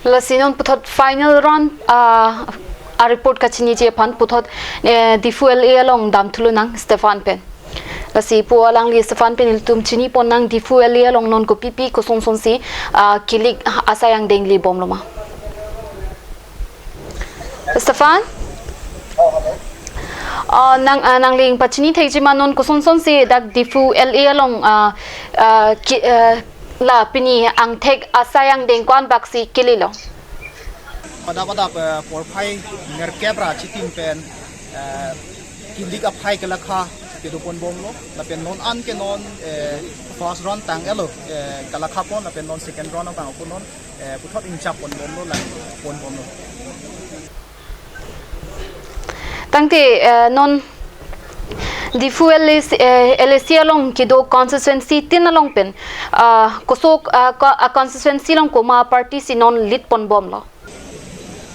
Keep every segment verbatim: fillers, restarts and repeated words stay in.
Lasi non puthot final round, ah, a report kachiniji aphan puthot, eh, Diphu L A along damthu lonang Stephan pen. Lasi pu alangli Stephan pen ilitum chinipon nang Diphu L A along non kopipi kosonsonsi, ah, kilik asai angdeng libomloma. Stephan? Ah, nang, ah, nangli pachini thekjima non kosonsonsi dak Diphu L A along, ah, ah, ki, ah, la pini angthek asai angdeng ko-anbaksi kililo? Padap padap, eh, porphai nerkep ra chitim pen, eh, kilik aphai kelakha kedoponbomlo, lapen non an ke non, eh, first round tang-etlo, eh, kelakhapon, lapen non second round abang ako non, eh, puthot ingchapponbomlo, lang ponbomlo. Tangte, eh, non Diphu L A C, eh, L A C along kedo constituency tin along pen, ah, kosok, ah, ko-, ah, constituency along komat party si non lead ponbomlo?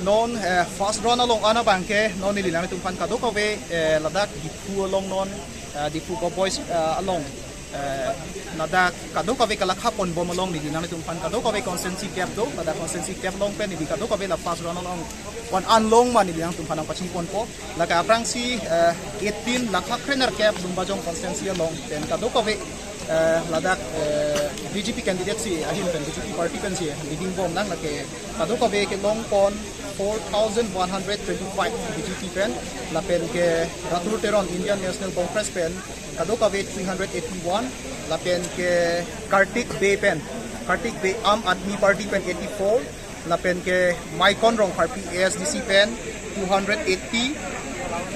Non, eh, first round along an abangke non neli nanglitumphan kadokave, eh, ladak Diphu along non, eh, Diphu Cowboys, eh, along, eh, ladak kadokave kelakhaponbom along neli nanglitumphan kadokave constituency kep do, ladak constituency kep along pen neli kadokave la first round along ko-an anlong ma neli nanglitumphan nangpachiniponpo. Lake aphrangsi, eh, eighteen lakha krenerkep Lumbajong constituency along pen kadokave, eh, ladak, eh, B J P candidate si ahin pen B J P party pensi leading bomlang, lake kadokave kelongpon four thousand one hundred twenty-five B J P pen, lapen ke Ratul Teron Indian National Congress pen kadokave three hundred eighty-one, lapen ke Kartik Bey pen, Kartik Bey Aam Aadmi Party pen eighty-four, lapen ke Maikon Rongpharpi A S D C pen two hundred eighty,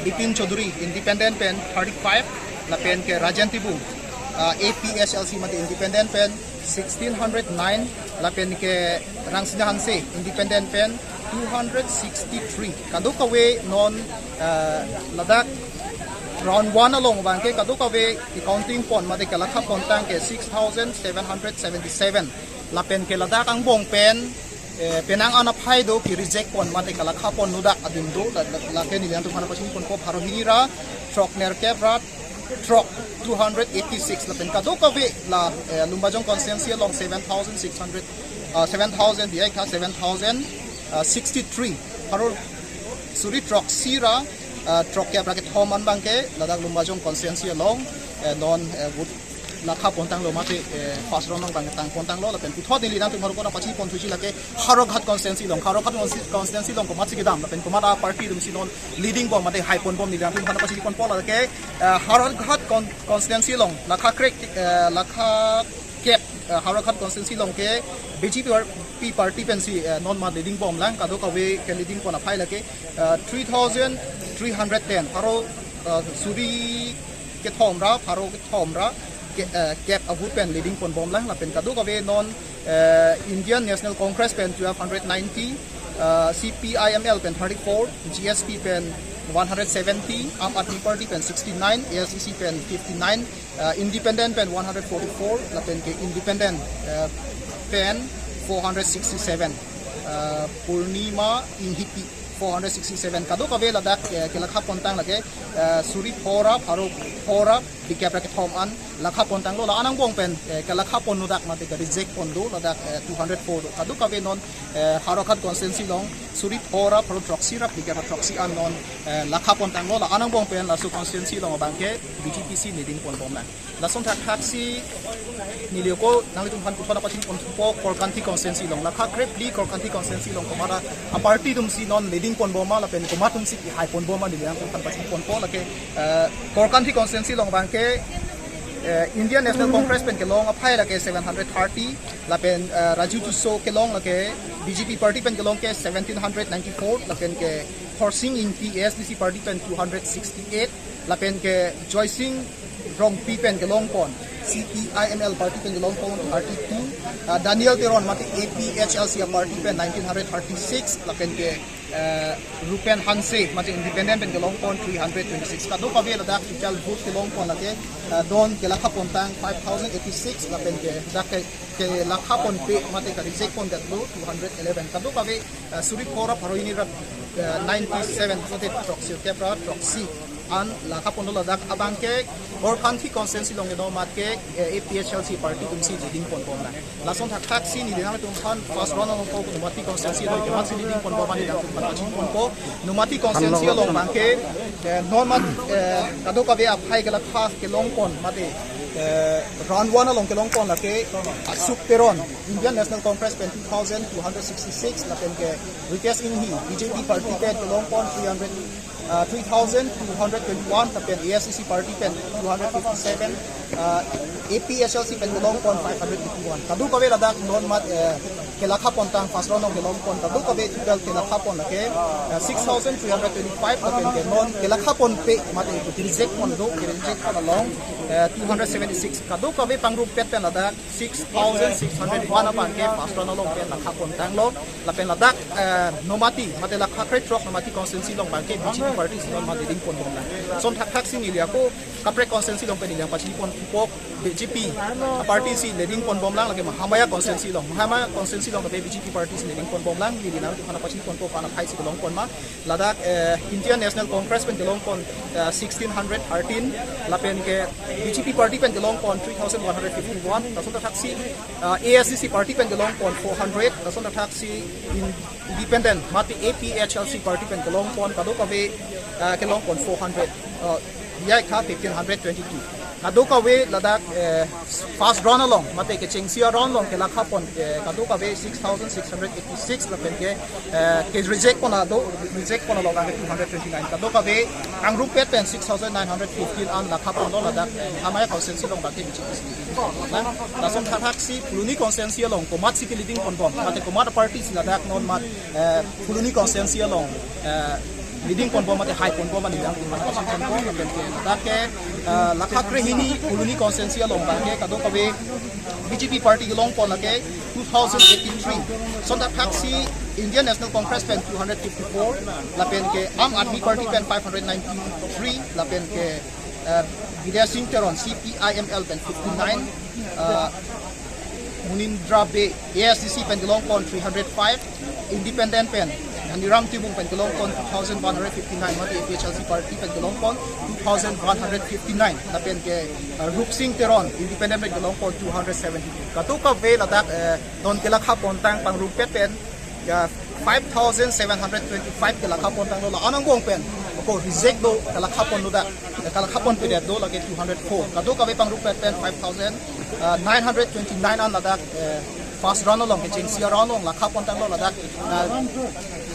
Bipin Chaudhary Independent pen thirty-five, lapen ke Rajen Tibung, ah, A P H L C mate Independent pen sixteen hundred nine, lapen ke Rangsina Hanse Independent pen two hundred sixty-three. Kadokave non, ah, ladak round one along abangke kadokave counting pon mate kelakhapontang ke six thousand seven hundred seventy-seven. Lapen ke ladak angbong pen, eh, penang an aphai do ke-reject pon mate kelakhaponlo dak adim do, la, la, lake neli nanglitumphan pachiniponpo pharo hini ra throk nerkep ra throk two hundred eighty-six, lapen kadokave la, eh, Lumbajong constituency along seven thousand six hundred, ah, seven thousand diya kha, seven thousand sixty-three. Pharo suri throksi ra, ah, throkkep ra kethom an abangke ladak Lumbajong constituency along, eh, non, eh, vote lakhapontanglo mate, eh, first round along abang tangpontanglo, lapen puthot neli nanglitumphan pachiniponthuji lake Howraghat constituency along, Howraghat consti-, constituency along komatsi kedam, lapen komat a party atumsi non leading bom mate haiponbom neli nanglitumphan pachiniponpo lake, eh, Howraghat con-, constituency along lakha krek, eh, lakha kep, eh, Howraghat constituency along ke B J P party pensi, eh, non ma leading bomlang, kadokave ke-leading pon aphai lake, eh, three thousand three hundred ten, pharo, eh, suri kethom ra, pharo kethom ra, ke, eh, kep a-vote pen leading ponbomlang, lapen kadokave non, eh, Indian National Congress pen twelve hundred ninety, eh, C P I M L pen thirty-four, G S P pen one hundred seventy, Aam Aadmi Party pen sixty-nine, A S D C pen fifty-nine, eh, Independent pen one hundred forty-four, lapen ke Independent, eh, pen four hundred sixty-seven, eh, Purnima Inghipi four hundred sixty-seven. Kadokave ladak, eh, kelakhapontang lake, eh, suri phora, pharo phora, bikep ra kethom an lakhapontanglo, la-an angbong pen, eh, kelakhaponlo dak mate ke-reject pon do, ladak, eh, two hundred four do. Kadokave non, eh, Howraghat constituency along suri phora, pharo throksi ra bikep ra throksi an non, eh, lakhapontanglo, la-an angbong pen laso constituency along abangke B J P si leading ponbomlang. Lason thakthaksi neli ako nanglitumphan puthot pachiniponpo Korkanthi constituency along. Lakha krephli Korkanthi constituency along komat a party atumsi non leading ponbom ma lapen komat atumsi kehaiponbom ma neli nanglitumphan pachiniponpo lake, eh, Korkanthi constituency along abangke, eh, Indian National Congress pen kelong aphai lake seven hundred thirty, lapen, eh, Raju Tisso kelong lake B J P party pen kelong ke seventeen hundred ninety-four, lapen ke Khorsing Ingti A S D C party pen two hundred sixty-eight, lapen ke Joysing Rongpi pen kelongpon, C P I M L party pen kelongpon thirty-two, ah, Daniel Teron mate A P H L C party pen nineteen hundred thirty-six, lapen ke, eh, Rupen Hanse mate independent pen kelongpon three hundred twenty-six. Kadokave ladak total vote kelongpon lake, eh, don kelakhapontang five thousand eighty-six, lapen ke dak ke, kelakhaponpe mate ke-reject pondetlo two hundred eleven. Kadokave, eh, suri phora pharo hini ra, eh, ninety-seven, mate throksi kep ra throksi an lakha ponlo ladak abangke Gorkhanthi constituency along kedo mat ke, eh, A P H L C party atumsi leading ponbomlang. Lason thakthaksi neli nanglitum aphan first round along ko Nomati constituency along komatsi leading ponbom ma neli nanglitum aphan pachini ponpo. Nomati constituency along abangke, eh, non mat, eh, kadokave aphai kelakha kelongpon mate, eh, round one along kelongpon lake Ashok Teron, Indian National Congress pen two thousand two hundred sixty-six, lapen ke Ritesh Enghi, B J P party pen kelongpon three hundred, uh, three thousand two hundred twenty-one, lapen A I C C party pen two hundred fifty-seven, uh, A P H L C pen kelongpon five hundred eighty-one. Kadokave ladak non mat, eh, kelakha pontang first round along kelongpon, kadokave total kelakha pon lake, eh, six thousand three hundred twenty-five, lapen ke non kelakha ponpe mate reject pon do, reject pon along, eh, two hundred seventy-six. Kadokave pangrumpet pen ladak six thousand six hundred one abangke first round along pen lakha pontanglo. Lapen ladak, eh, Nomati, mate lakha krethrok Nomati constituency along abangke B J P party si non mat leading ponbomlang. Lason thakthaksi neli ako kaprek constituency along pen neli nangpachini ponpo, B J P party si leading ponbomlang, lake Mahamaya constituency along. Mahamaya constituency along kape B J P party si leading ponbomlang, neli nanglitum aphan pachini ponpo aphan aphai si kelongpon ma. Ladak, eh, Indian National Congress pen kelongpon, eh, sixteen hundred thirteen, lapen ke B J P party pen kelongpon three thousand one hundred fifty-one, lason thakthaksi, eh, A I C C party pen kelongpon four hundred, lason thakthaksi in-, independent mate A P H L C party pen kelongpon kadokave, eh, kelongpon four hundred, eh, bihek tha fifteen hundred twenty-two. Kadokave ladak, eh, first round along mate kechengsi a-round along kelakha pon, eh, kadokave six thousand six hundred eighty-six, lapen ke, eh, ke reject pon do, reject pon along ke two hundred twenty-nine. Kadokave pangrumpet pen six thousand nine hundred fifteen an lakha ponlo ladak, eh, Mahamaya constituency along abangke B J P si. Lason thakthaksi Phuloni constituency along komatsi ke leading ponbom mate komat party si ladak non mat, eh, Phuloni constituency along, eh, leading ponbom mate hai ponbom ma neli nanglitum aphan pachini ponpo, lapen ke ladak ke, eh, lakha krehini Phuloni constituency along abangke kadokave B J P party kelongpon lake two thousand eighty-three. Lason thakthaksi Indian National Congress pen two hundred fifty-four, lapen ke Aam Aadmi Party pen five hundred ninety-three, lapen ke, eh, Bidya Singh Teron, C P I M L pen fifty-nine, eh, Munindra Bey, A I C C pen kelongpon three hundred five, independent pen Dhaniram Timung pen kelongpon two thousand one hundred fifty-nine, mate A P H L C party pen kelongpon two thousand one hundred fifty-nine, lapen ke, eh, Rup Singh Teron, independent pen kelongpon two hundred seventy-two. Kadokave ladak, eh, non kelakha pontang pangrumpet pen, ya, five thousand seven hundred twenty-five kelakha pontanglo, la-an angbong pen ako reject do, kelakha ponlo dak, eh, kelakha ponpedet do lake two hundred four. Kadokave pangrumpet pen five thousand, eh, nine hundred twenty-nine an ladak, eh, first round along kechengsi a-round along lakha pontanglo ladak, eh,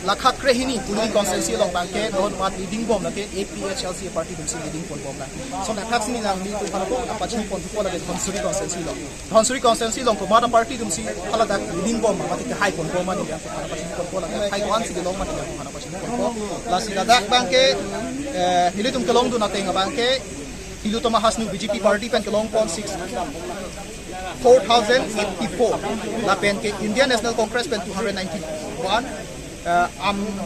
lakha krehini Phuloni constituency along abangke non mat leading bom lake A P H L C party atumsi leading ponbomlang. Lason thakthaksi neli nanglitum aphan ako pachini ponpo lake Dhansiri constituency along. Dhansiri constituency along komat party atumsi haladak leading bom ma, mate ke hai ponbom ma neli nanglitum aphan pachini ponpo lake hai ko-ansi kelong ma neli nanglitum aphan pachini ponpo. Lasi ladak abangke, eh, nelitum kelongdun ateng abangke, Tilottama Hasnu B J P party pen kelongpon six, four thousand eighty-four. Lapen ke Indian National Congress pen two hundred ninety-one, eh, Am-,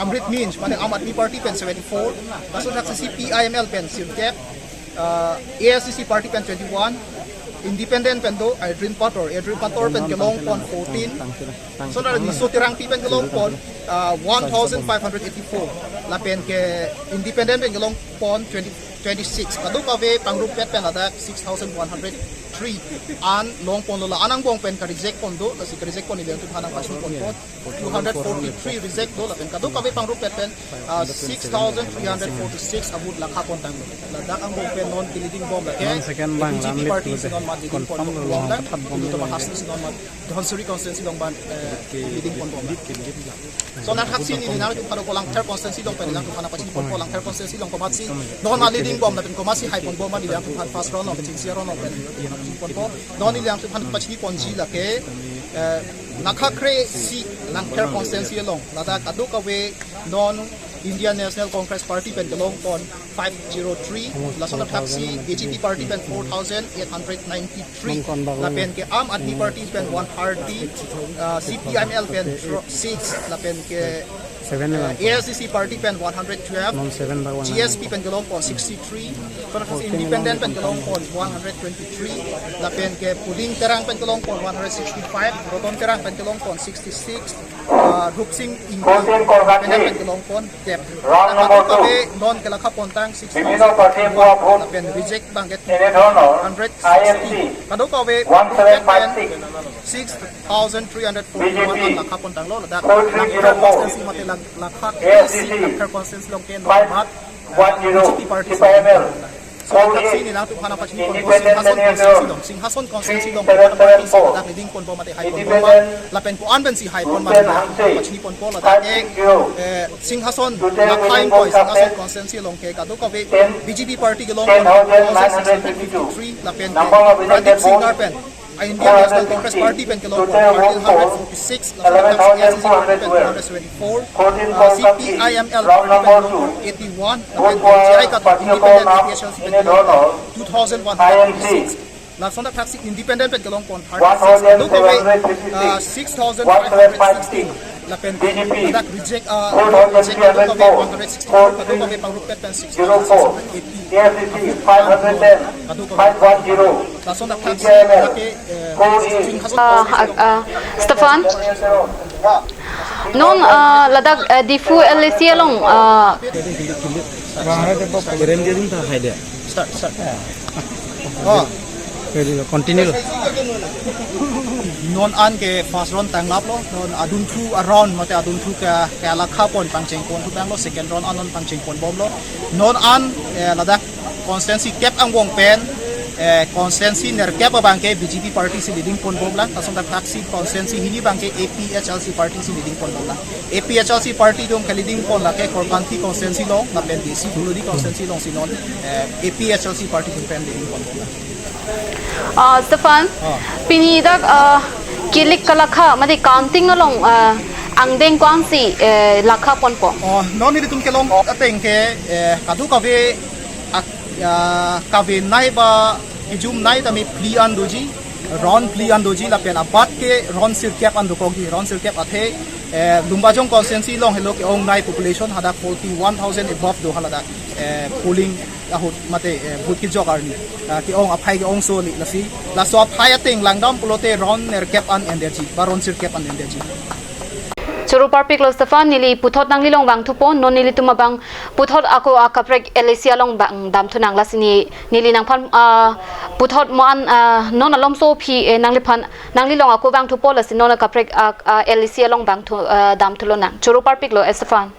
Amrit Minj, mane Aam Aadmi Party pen seventy-four, lason thakthaksi C P I M L pen sirkep, eh, A I C C party pen twenty-one, independent pen do Adrin Pator, Adrin Pator pen kelongpon fourteen, lason thakthaksi Riso Terangpi pen kelongpon, eh, one thousand five hundred eighty-four, lapen ke independent pen kelongpon twenty, twenty-six. Kadokave pangrumpet pen ladak six thousand one hundred three an longponlo, la-an angbong pen ka-reject pon do, lasi ka-reject pon neli nanglitum aphan nangpachini ponpo two hundred forty-three reject do, lapen kadokave pangrumpet pen, ah, six thousand three hundred forty-six a-vote lakha pontanglo. Ladak angbong pen non ke-leading bom lake, non second bang B J P lam party lead si non mat leading confirm ponbom lo, lang, ladak tap bom Tilottama lo. Hasnu si non mat Dhansiri constituency along abang, eh, ke-leading ponbom. Lason thakthaksi neli nanglitum aphan ako Langpher constituency along pen neli nanglitum aphan pachini ponpo, Langpher constituency along komatsi non mat leading bom lapen komatsi hai ponbom ma neli nanglitum aphan first round along, kechengsi a-round along pen neli nanglitum aphan pachini ponpo. Non neli nanglitum aphan pachini ponji lake, eh, lakha kre-isi Langpher constituency along ladak kadokave non Indian National Congress Party pen kelongpon five zero three, lason thakthaksi B J P party pen four thousand eight hundred ninety-three, lapen ke Aam Aadmi Party pen one thirty, uh, C P I M L pen six, lapen ke Seven level. A S D C party pen one hundred twelve, non seven bak one. G S P pen kelongpon sixty-three, Congress Independent pen kelongpon one hundred twenty-three, lapen ke Puding Terang pen kelongpon one hundred sixty-five, Roton Terang pen kelongpon sixty-six, uh, Rupsing Ingti Independent pen kelongpon ten. Round number two. Kave non kelakha pontang six thousand lapen reject abang ke two hundred sixty. Kadokave one seven five six. Six thousand three hundred forty-one an lakha pontanglo ladak Langpher constituency mate lang lakha A S D C Langpher constituency along ke non bat B J P party si. So, thaksi neli nangtum aphan pachini ponpo Singhason constituency along, Singhason constituency along party si ladak leading ponpo mate high ponpo ma, lapen ko-an pensi high pon ma pachini ponpo ladak ke, eh, Singhason lakha ingkoi Singhason constituency along ke kadokave B J P party kelongpon two thousand six hundred fifty-three lapen ke Pradip Singnar pen Indian National Congress Party pen kelongpon thirteen hundred forty-six, lapen A S D C party pen two hundred seventy-four, uh, C P I M L party pen kelongpon eighty-one, lapen J I Kathar Independent A P H L C pen kelongpon two thousand one hundred twenty-six. Lason dak thaksi Independent pen kelongpon thirty-six, kadokave, uh, six thousand five hundred sixteen. Lapen B J P ladak reject, ah, reject kadokave one hundred sixty-four, kadokave pangrupet pen six thousand six hundred eighty. A S D C five hundred ten, five one zero. Lason dak thaksi lake, eh, Singhason Ah, ah, ah, Stefan? Non, ah, ladak, eh, Diphu L A C along, ah, Start, start. Oh. Continue. Non an ke first round tanglaplo, non adunthu around mate adunthu ke, ke lakha pon pangcheng pon thu tanglo, second round an non pangcheng pon bomlo. Non an, eh, ladak constituency kep angbong pen, eh, constituency nerkep abang ke B J P party si leading pon bomlang, lason dak thaksi constituency hini abang ke A P H L C party si leading pon bomlang. A P H L C party atum ke leading pon lake Korkanthi constituency along, lapen D C Gulodi constituency alongsi non, eh, A P H L C party atum pen leading pon bomlang. Ah, Stefan, ah, pini dak, ah, kilik kalakha, mate counting along, ah, angdeng ko-ansi, eh, lakha ponpo? Oh, non nelitum kelong ateng ke, eh, kadokave ak-, ah, kavenei ba kejumnei tame phli an doji, round phli an doji, lapen abat ke round sirkep an dokokji, round sirkep athe, eh, Lumbajong constituency along helo ke-ongnei population hadak forty-one thousand above do haladak, eh, polling ahut mate, eh, vote kejok arni, ah, ke-ong aphai ke-ongso li lasi. Laso aphai ateng langdam pulote round nerkep an enderji, ba round sirkep an enderji. Choro parpiklo Stefan, neli puthot nanglilong vangthupo, non nelitum abang puthot ako akaprek L A C along vang damthunang lasi ne, neli nangphan, ah, puthot mo an, ah, non alomso aphi, eh, nangliphan, nanglilong ako vangthupo lasi non akaprek, ah, ah, L A C along vangthu, ah, damthulonang. Choro parpiklo, eh, Stefan.